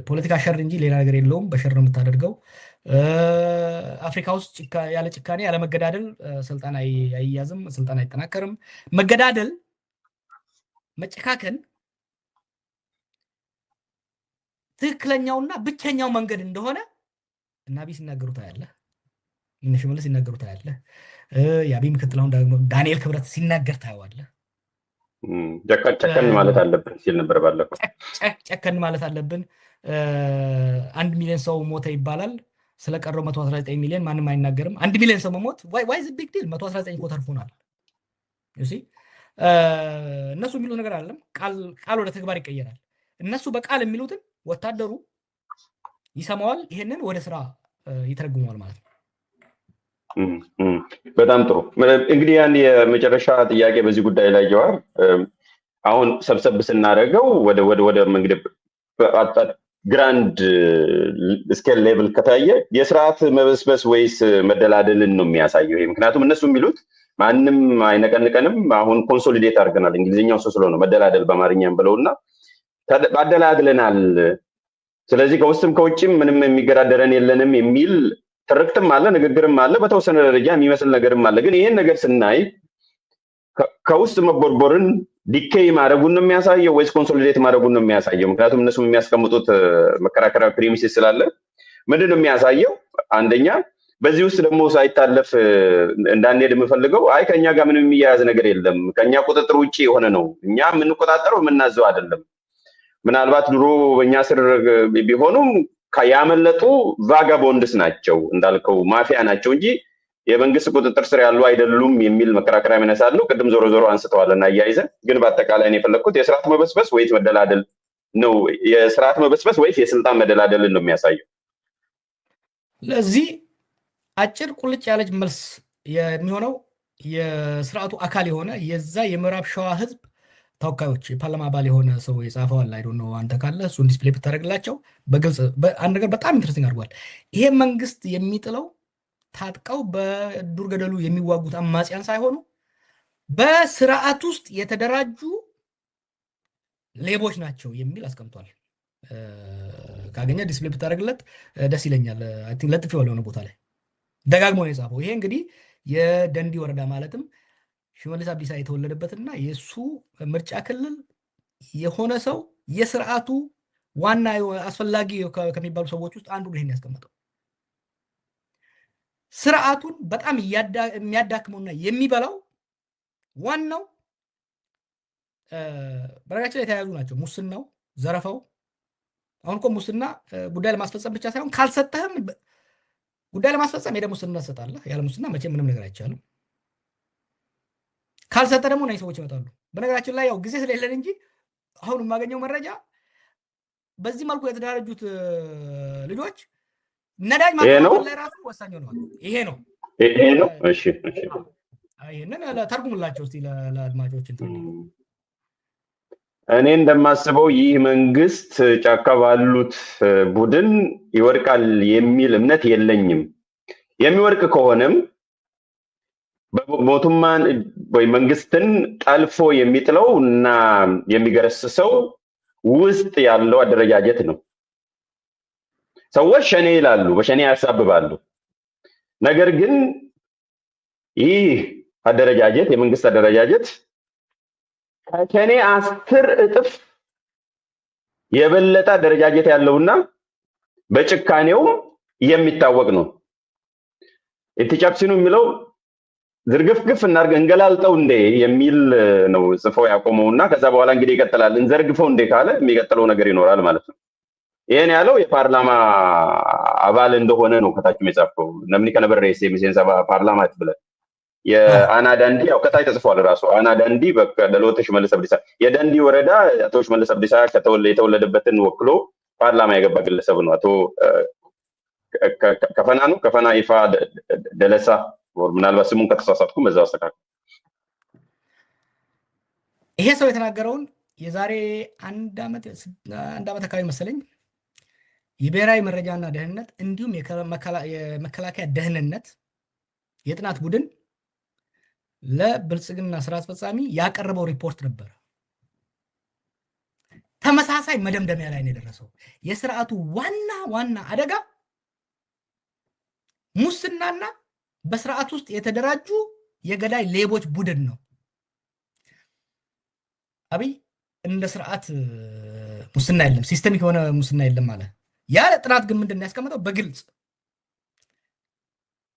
ፖለቲካ ሸር እንጂ ሌላ ነገር የለውም። በሸር ነው የምታደርገው። አፍሪካ ውስጥ ያለ ጭካኔ ያለ መገዳደል ስልጣን አይያዝም፣ ስልጣን አይጠናከርም። መገዳደል፣ መጨካከን ትክክለኛውና ብቸኛው መንገድ እንደሆነ እና አብይ ሲናገሩ ታያለህ፣ እነ ሽመልስ ሲናገሩ ታያለህ፣ የአብይ ምክትል አሁን ደግሞ ዳንኤል ክብረት ሲናገር ታየዋለህ። ጨከን ማለት አለብን ሲል ነበር ባለፈው። ጨከን ማለት አለብን። 1 ሚሊዮን ሰው ሞተ ይባላል። ስለቀረው 119 ሚሊዮን ማንም አይናገርም። 1 ሚሊዮን ሰው መሞት why is big deal? 119 እኮ ተርፎናል። You see፣ እነሱ የሚሉት ነገር አይደለም። ቃል ወደ ተግባር ይቀየራል። እነሱ በቃል የሚሉትን ወታደሩ ይሰማዋል። ይሄንን ወደ ስራ ይተረጉመዋል ማለት ነው። በጣም ጥሩ። እንግዲህ ያን የመጨረሻ ጥያቄ በዚህ ጉዳይ ላይ ጀዋር፣ አሁን ሰብሰብ ስናደርገው ወደ እንግዲህ grand scale level ከታየ የስርዓት መበስበስ ወይስ መደላደልን ነው የሚያሳየው? ይሄ ምክንያቱም እነሱ የሚሉት ማንም አይነቀንቀንም፣ አሁን consolidate አድርገናል። እንግሊዝኛው እሱ ስለሆነ መደላደል በአማርኛም ብለውና አደላድለናል። ስለዚህ ከውስጥም ከውጭም ምንም የሚገዳደረን የለንም የሚል ትርክትም አለ፣ ንግግርም አለ፣ በተወሰነ ደረጃ የሚመስል ነገርም አለ። ግን ይሄን ነገር ስናይ ከውስጥ መቦርቦርን decay ማድረጉን ነው የሚያሳየው ወይስ consolidate ማድረጉን ነው የሚያሳየው? ምክንያቱም እነሱም የሚያስቀምጡት መከራከሪያ premises ስላለ ምንድን ነው የሚያሳየው? አንደኛ በዚህ ውስጥ ደግሞ ሳይታለፍ እንዳንሄድ የምፈልገው አይ ከኛ ጋር ምንም የሚያያዝ ነገር የለም፣ ከኛ ቁጥጥር ውጭ የሆነ ነው፣ እኛ የምንቆጣጠረው የምናዘው አይደለም። ምናልባት ድሮ በእኛ ስር ቢሆኑም ያመለጡ vagabonds ናቸው፣ እንዳልከው ማፊያ ናቸው እንጂ የመንግስት ቁጥጥር ስር ያሉ አይደሉም የሚል መከራከሪያ ያነሳሉ። ቅድም ዞሮ ዞሮ አንስተዋል እና አያይዘን ግን በአጠቃላይ ነው የፈለግኩት የስርዓት መበስበስ ወይስ መደላደል ነው? የስርዓት መበስበስ ወይስ የስልጣን መደላደልን ነው የሚያሳየው? ለዚህ አጭር ቁልጭ ያለች መልስ የሚሆነው የስርዓቱ አካል የሆነ የዛ የምዕራብ ሸዋ ህዝብ ተወካዮች የፓርላማ አባል የሆነ ሰው የጻፈው አለ። I don't know አንተ ካለ እሱን display ብታደርግላቸው በግልጽ አንድ ነገር በጣም interesting አድርጓል። ይሄ መንግስት የሚጥለው ታጥቀው በዱር ገደሉ የሚዋጉት አማጽያን ሳይሆኑ በስርዓት ውስጥ የተደራጁ ሌቦች ናቸው የሚል አስቀምጧል። ካገኘ display ብታደርግለት ደስ ይለኛል። I think ለጥፌዋለሁ የሆነ ቦታ ላይ፣ ደጋግሞ ነው የጻፈው። ይሄ እንግዲህ የደንዲ ወረዳ ማለትም ሽመልስ አብዲሳ የተወለደበትና የእሱ ምርጫ ክልል የሆነ ሰው የስርዓቱ ዋና አስፈላጊ ከሚባሉ ሰዎች ውስጥ አንዱ ይሄን ያስቀመጠው። ስርዓቱን በጣም የሚያዳክመውና የሚበላው ዋናው በነገራችን ላይ የተያያዙ ናቸው። ሙስናው፣ ዘረፋው። አሁን እኮ ሙስና ጉዳይ ለማስፈጸም ብቻ ሳይሆን ካልሰጠህም ጉዳይ ለማስፈጸም ሄደህ ሙስና ትሰጣለህ። ያለ ሙስና መቼም ምንም ነገር አይቻልም። ካልሰጠ ደግሞ እነዚህ ሰዎች ይመጣሉ። በነገራችን ላይ ያው ጊዜ ስለሌለን እንጂ አሁን የማገኘው መረጃ በዚህ መልኩ የተደራጁት ልጆች ነዳጅ ማከፋፈል ላይ ራሱ ወሳኝ ሆነዋል። ይሄ ነው። ይሄ ነው። እሺ። ይሄንን ተርጉምላቸው እስቲ ለአድማጮች እንትን። እኔ እንደማስበው ይህ መንግስት ጫካ ባሉት ቡድን ይወድቃል የሚል እምነት የለኝም። የሚወድቅ ከሆነም mootummaan ወይ መንግስትን ጠልፎ የሚጥለው እና የሚገረስሰው ውስጥ ያለው አደረጃጀት ነው። ሰዎች ሸኔ ይላሉ፣ በሸኔ ያሳብባሉ። ነገር ግን ይህ አደረጃጀት የመንግስት አደረጃጀት ከሸኔ 10 እጥፍ የበለጠ አደረጃጀት ያለውና በጭካኔውም የሚታወቅ ነው። Itti cabsinu የሚለው ዝርግፍግፍ እናድርግ እንገላልጠው እንዴ የሚል ነው ጽፎ ያቆመውና ከዛ በኋላ እንግዲህ ይቀጥላል። እንዘርግፈው እንዴ ካለ የሚቀጥለው ነገር ይኖራል ማለት ነው። ይሄን ያለው የፓርላማ አባል እንደሆነ ነው ከታችም የጻፈው። Namni kana barreesse miseensa paarlaamaati ብለህ የአና ዳንዲ ያው ከታች ተጽፏል ራሱ aanaa ደንዲ bakka dhaloota ሽመልስ አብዲሳ የደንዲ ወረዳ አቶ ሽመልስ አብዲሳ የተወለደበትን ወክሎ ፓርላማ የገባ ግለሰብ ነው። አቶ ከፈና ነው፣ ከፈና ይፋ ደለሳ፣ ምናልባት ስሙን ከተሳሳትኩም በዛው አስተካክል። ይሄ ሰው የተናገረውን የዛሬ 1 ዓመት አካባቢ መሰለኝ የብሔራዊ መረጃና ደህንነት እንዲሁም የመከላከያ ደህንነት የጥናት ቡድን ለብልጽግና ስራ አስፈጻሚ ያቀረበው ሪፖርት ነበር። ተመሳሳይ መደምደሚያ ላይ ነው የደረሰው። የስርዓቱ ዋና ዋና አደጋ ሙስናና በስርዓት ውስጥ የተደራጁ የገዳይ ሌቦች ቡድን ነው። አብይ እንደ ስርዓት ሙስና የለም፣ systemic የሆነ ሙስና የለም አለ። ያ ጥናት ግን ምንድን ነው ያስቀመጠው? በግልጽ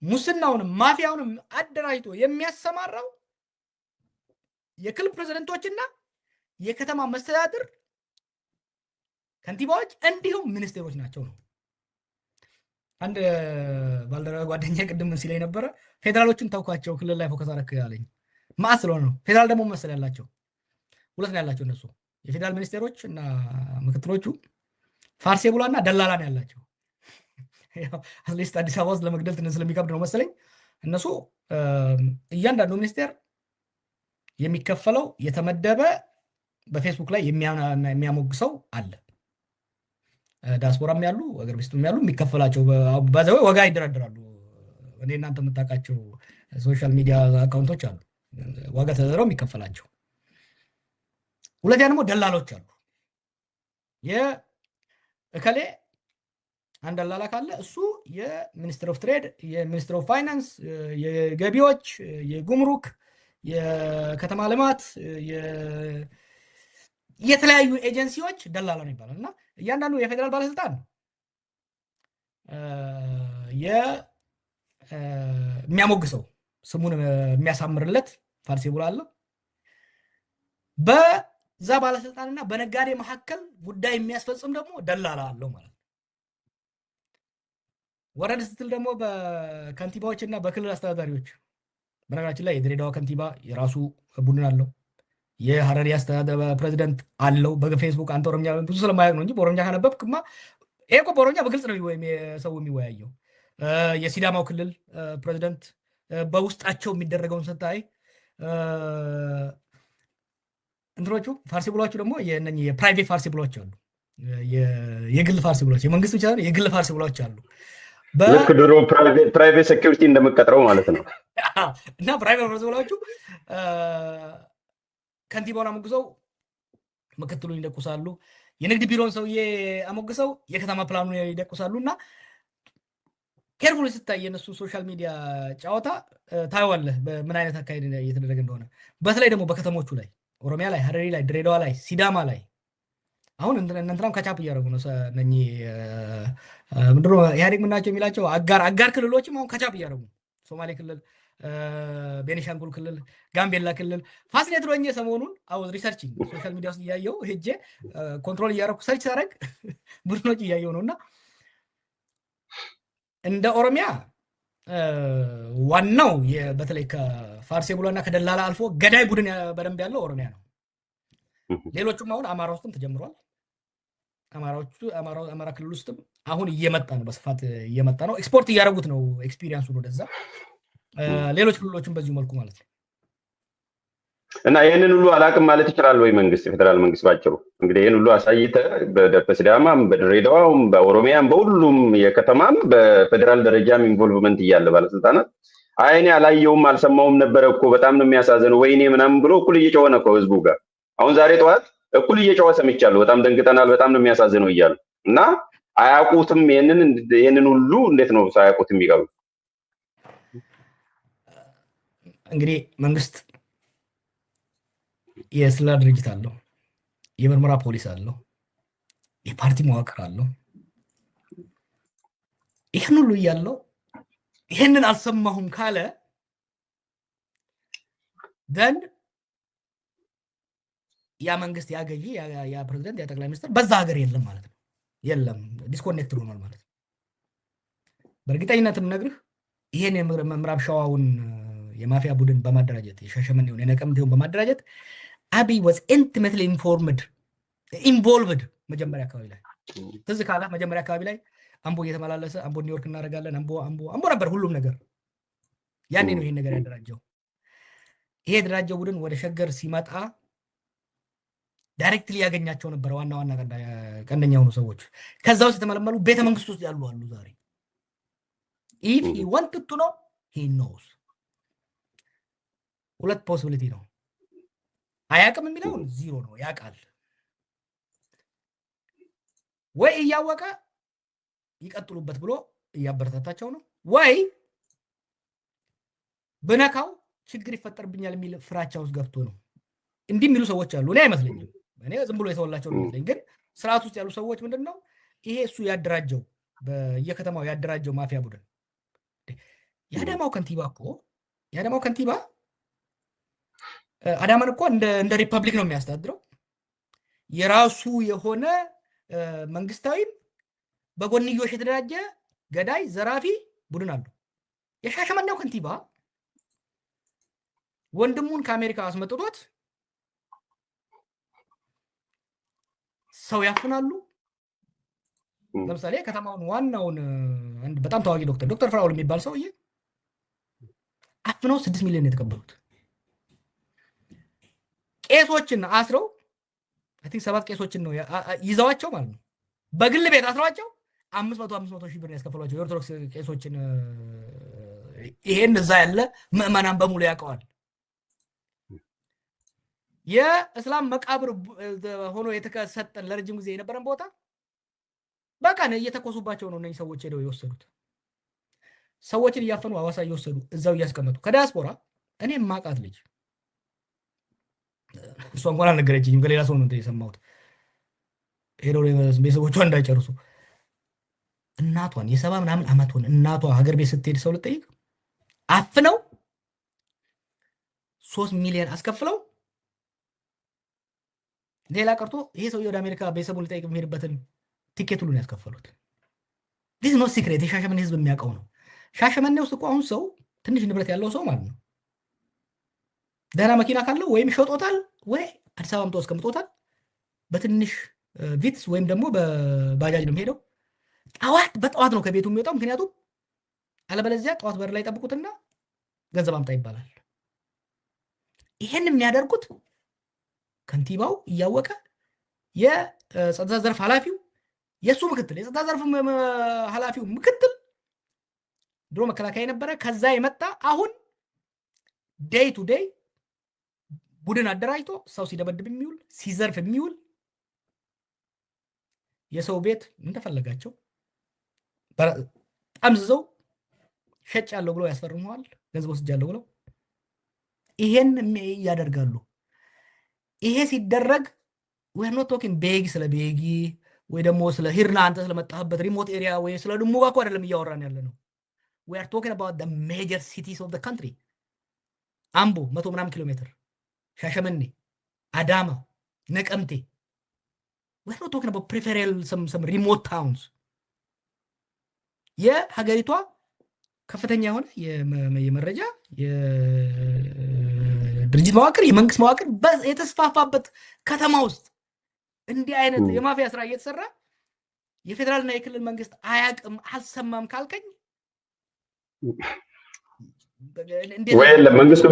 ሙስናውንም ማፊያውንም አደራጅቶ የሚያሰማራው የክልል ፕሬዚደንቶችና የከተማ መስተዳድር ከንቲባዎች እንዲሁም ሚኒስቴሮች ናቸው ነው። አንድ ባልደረባ ጓደኛ ቅድም ሲለኝ ነበረ፣ ፌዴራሎችን ተውኳቸው፣ ክልል ላይ focus አደረክ አለኝ። መዓት ስለሆነ ነው። ፌዴራል ደግሞ መሰል ያላቸው ሁለት ነው ያላቸው እነሱ፣ የፌዴራል ሚኒስቴሮች እና ምክትሎቹ ፋርሴ ቡላ እና ደላላ ነው ያላቸው። At least አዲስ አበባ ውስጥ ለመግደል ትንሽ ስለሚከብድ ነው መሰለኝ። እነሱ እያንዳንዱ ሚኒስቴር የሚከፈለው የተመደበ በፌስቡክ ላይ የሚያሞግሰው አለ። ዲያስፖራም ያሉ አገር ውስጥም ያሉ የሚከፈላቸው by the way ዋጋ ይደራደራሉ። እኔ እናንተ የምታውቃቸው social media account ኦች አሉ፣ ዋጋ ተደርድረው የሚከፈላቸው። ሁለተኛ ደግሞ ደላሎች አሉ። የእከሌ አንድ ደላላ ካለ እሱ የ Minister of Trade፣ የ Minister of Finance፣ የገቢዎች፣ የጉምሩክ፣ የከተማ ልማት፣ የተለያዩ ኤጀንሲዎች ደላላ ነው ይባላል። እና እያንዳንዱ የፌዴራል ባለስልጣን የሚያሞግሰው፣ ስሙን የሚያሳምርለት ፋርሴ ቡላ አለው። በዛ ባለስልጣንና በነጋዴ መካከል ጉዳይ የሚያስፈጽም ደግሞ ደላላ አለው ማለት ነው። ወረድ ስትል ደግሞ በከንቲባዎች እና በክልል አስተዳዳሪዎች፣ በነገራችን ላይ የድሬዳዋ ከንቲባ የራሱ ቡድን አለው። የሀረሪ አስተዳደር ፕሬዚደንት አለው። በፌስቡክ አንተ ኦሮምኛ ብዙ ስለማያውቅ ነው እንጂ በኦሮምኛ ካነበብክማ፣ ይሄ እኮ በኦሮምኛ በግልጽ ነው ሰው የሚወያየው። የሲዳማው ክልል ፕሬዚደንት በውስጣቸው የሚደረገውን ስታይ እንትኖቹ ፋርሲ ብሎቹ ደግሞ የእነኚህ የ private ፋርሲ ብሎች አሉ። የግል ፋርሲ ብሎች፣ የመንግስት ብቻ ሳይሆን የግል ፋርሲ ብሎች አሉ። ልክ ድሮ private security እንደምቀጥረው ማለት ነው። እና private ፋርሲ ብሎቹ ከንቲባውን አሞግሰው ምክትሉን ይደቁሳሉ። የንግድ ቢሮን ሰውዬ አሞግሰው የከተማ ፕላኑን ይደቁሳሉ። እና carefully ስታይ የነሱ social media ጨዋታ ታየዋለህ፣ በምን አይነት አካሄድ እየተደረገ እንደሆነ። በተለይ ደግሞ በከተሞቹ ላይ፣ ኦሮሚያ ላይ፣ ሀረሪ ላይ፣ ድሬዳዋ ላይ፣ ሲዳማ ላይ አሁን እንትናም catch up እያደረጉ ነው። እነኚህ ምንድን ነው ኢህአዴግ ምናቸው የሚላቸው አጋር አጋር ክልሎችም አሁን catch up እያደረጉ ነው። ሶማሌ ክልል፣ ቤኒሻንጉል ክልል፣ ጋምቤላ ክልል። Fascinated ሆኜ ሰሞኑን I was researching፣ social media ውስጥ እያየው ሄጄ control እያደረኩ search ሳደርግ ቡድኖች እያየው ነው። እና እንደ ኦሮሚያ ዋናው በተለይ ከፋርሴ ቡላ እና ከደላላ አልፎ ገዳይ ቡድን በደንብ ያለው ኦሮሚያ ነው። ሌሎቹም አሁን አማራ ውስጥም ተጀምሯል። አማራዎቹ አማራ ክልል ውስጥም አሁን እየመጣ ነው፣ በስፋት እየመጣ ነው። ኤክስፖርት እያደረጉት ነው experience ኡን ወደዛ። ሌሎች ክልሎችም በዚሁ መልኩ ማለት ነው። እና ይህንን ሁሉ አላቅም ማለት ይችላል ወይ መንግስት፣ የፌዴራል መንግስት? ባጭሩ እንግዲህ ይህን ሁሉ አሳይተ በሲዳማም በድሬዳዋም በኦሮሚያም በሁሉም የከተማም በፌዴራል ደረጃም involvement እያለ ባለስልጣናት አይ እኔ አላየውም አልሰማውም ነበረ እኮ፣ በጣም ነው የሚያሳዝነው፣ ወይኔ ምናምን ብሎ እኩል እየጮኸ ነው ከህዝቡ ጋር። አሁን ዛሬ ጠዋት እኩል እየጮኸ ሰምቻለሁ። በጣም ደንግጠናል፣ በጣም ነው የሚያሳዝነው እያሉ። እና አያውቁትም። ይህንን ሁሉ እንዴት ነው ሳያውቁት የሚቀሩ? እንግዲህ መንግስት የስለላ ድርጅት አለው፣ የምርመራ ፖሊስ አለው፣ የፓርቲ መዋቅር አለው። ይህን ሁሉ እያለው ይህንን አልሰማሁም ካለ then ያ መንግስት፣ ያ ገዢ፣ ያ ፕሬዚደንት፣ ያ ጠቅላይ ሚኒስትር በዛ ሀገር የለም ማለት ነው። የለም፣ disconnect ሆኗል ማለት ነው። በእርግጠኝነት የምነግርህ ይሄን የምዕራብ ሸዋውን የማፊያ ቡድን በማደራጀት፣ የሻሸመኔውን፣ የነቀምቴውን በማደራጀት አብይ was intimately informed, involved። መጀመሪያ አካባቢ ላይ ትዝ ካለህ መጀመሪያ አካባቢ ላይ አምቦ እየተመላለሰ አምቦ ኒውዮርክ እናደርጋለን፣ አምቦ አምቦ አምቦ ነበር ሁሉም ነገር። ያኔ ነው ይሄን ነገር ያደራጀው። ይሄ የተደራጀው ቡድን ወደ ሸገር ሲመጣ directly ያገኛቸው ነበረ ዋና ዋና ቀንደኛ የሆኑ ሰዎች። ከዛ ውስጥ የተመለመሉ ቤተ መንግስት ውስጥ ያሉ አሉ ዛሬ። If he wanted to know, he knows። ሁለት possibility ነው። አያውቅም የሚለውን ዚሮ ነው፣ ያውቃል። ወይ እያወቀ ይቀጥሉበት ብሎ እያበረታታቸው ነው፣ ወይ ብነካው ችግር ይፈጠርብኛል የሚል ፍራቻ ውስጥ ገብቶ ነው። እንዲህ የሚሉ ሰዎች አሉ። እኔ አይመስለኝም። እኔ ዝም ብሎ የተወላቸው ነው የሚመስለኝ። ግን ስርዓት ውስጥ ያሉ ሰዎች ምንድን ነው ይሄ እሱ ያደራጀው፣ በየከተማው ያደራጀው ማፊያ ቡድን። የአዳማው ከንቲባ እኮ፣ የአዳማው ከንቲባ አዳማን እኮ እንደ ሪፐብሊክ ነው የሚያስተዳድረው። የራሱ የሆነ መንግስታዊም በጎንዮሽ የተደራጀ ገዳይ ዘራፊ ቡድን አለው። የሻሸመኔው ከንቲባ ወንድሙን ከአሜሪካ አስመጥቶት ሰው ያፍናሉ። ለምሳሌ ከተማውን ዋናውን አንድ በጣም ታዋቂ ዶክተር፣ ዶክተር ፍራውል የሚባል ሰውዬ አፍነው 6 ሚሊዮን የተቀበሉት። ቄሶችን አስረው፣ I think ሰባት ቄሶችን ነው ይዘዋቸው ማለት ነው። በግል ቤት አስረዋቸው 500 500 ሺህ ብር ያስከፈሏቸው የኦርቶዶክስ ቄሶችን። ይሄን እዛ ያለ ምዕመናን በሙሉ ያውቀዋል። የእስላም መቃብር ሆኖ የተሰጠን ለረጅም ጊዜ የነበረን ቦታ በቃ እየተኮሱባቸው ነው እነዚህ ሰዎች ሄደው የወሰዱት። ሰዎችን እያፈኑ አዋሳ እየወሰዱ እዛው እያስቀመጡ፣ ከዲያስፖራ እኔ የማውቃት ልጅ፣ እሷ እንኳን አልነገረችኝም፣ ከሌላ ሰው ነው የሰማሁት። ሄደው ቤተሰቦቿ እንዳይጨርሱ እናቷን፣ የ70 ምናምን ዓመቷን እናቷ ሀገር ቤት ስትሄድ ሰው ልጠይቅ አፍነው 3 ሚሊዮን አስከፍለው፣ ሌላ ቀርቶ ይሄ ሰውዬ ወደ አሜሪካ ቤተሰቡን ሊጠይቅ የሚሄድበትን ቲኬት ሁሉ ነው ያስከፈሉት። This no secret፣ የሻሸመኔ ህዝብ የሚያውቀው ነው። ሻሸመኔ ውስጥ እኮ አሁን ሰው ትንሽ ንብረት ያለው ሰው ማለት ነው ደህና መኪና ካለው ወይም ሸጦታል ወይ አዲስ አበባ አምጥቶ አስቀምጦታል። በትንሽ ቪትስ ወይም ደግሞ በባጃጅ ነው የሚሄደው። ጠዋት በጠዋት ነው ከቤቱ የሚወጣው። ምክንያቱም አለበለዚያ ጠዋት በር ላይ ጠብቁትና ገንዘብ አምጣ ይባላል። ይሄን የሚያደርጉት ከንቲባው እያወቀ፣ የጸጥታ ዘርፍ ኃላፊው፣ የእሱ ምክትል፣ የጸጥታ ዘርፍ ኃላፊው ምክትል ድሮ መከላከያ የነበረ፣ ከዛ የመጣ፣ አሁን day to day ቡድን አደራጅቶ ሰው ሲደበድብ የሚውል፣ ሲዘርፍ የሚውል፣ የሰው ቤት እንደፈለጋቸው ጠምዝዘው ሸጫለሁ ብለው ያስፈርመዋል። ገንዘብ ወስጃለሁ ብለው ይሄን ያደርጋሉ። ይሄ ሲደረግ we're not talking ቤጊ፣ ስለ ቤጊ ወይ ደግሞ ስለ ሂርና፣ አንተ ስለመጣህበት remote area ወይ ስለ ድሙጋ እኮ አይደለም እያወራን ያለ ነው። We are talking about the major cities of the country። አምቦ 100 ምናምን ኪሎ ሜትር፣ ሻሸመኔ፣ አዳማ፣ ነቀምቴ። We are not talking about peripheral some remote towns። የሀገሪቷ ከፍተኛ የሆነ የመረጃ የድርጅት መዋቅር፣ የመንግስት መዋቅር የተስፋፋበት ከተማ ውስጥ እንዲህ አይነት የማፊያ ስራ እየተሰራ የፌዴራልና የክልል መንግስት አያቅም አልሰማም ካልከኝ ወይ መንግስቱ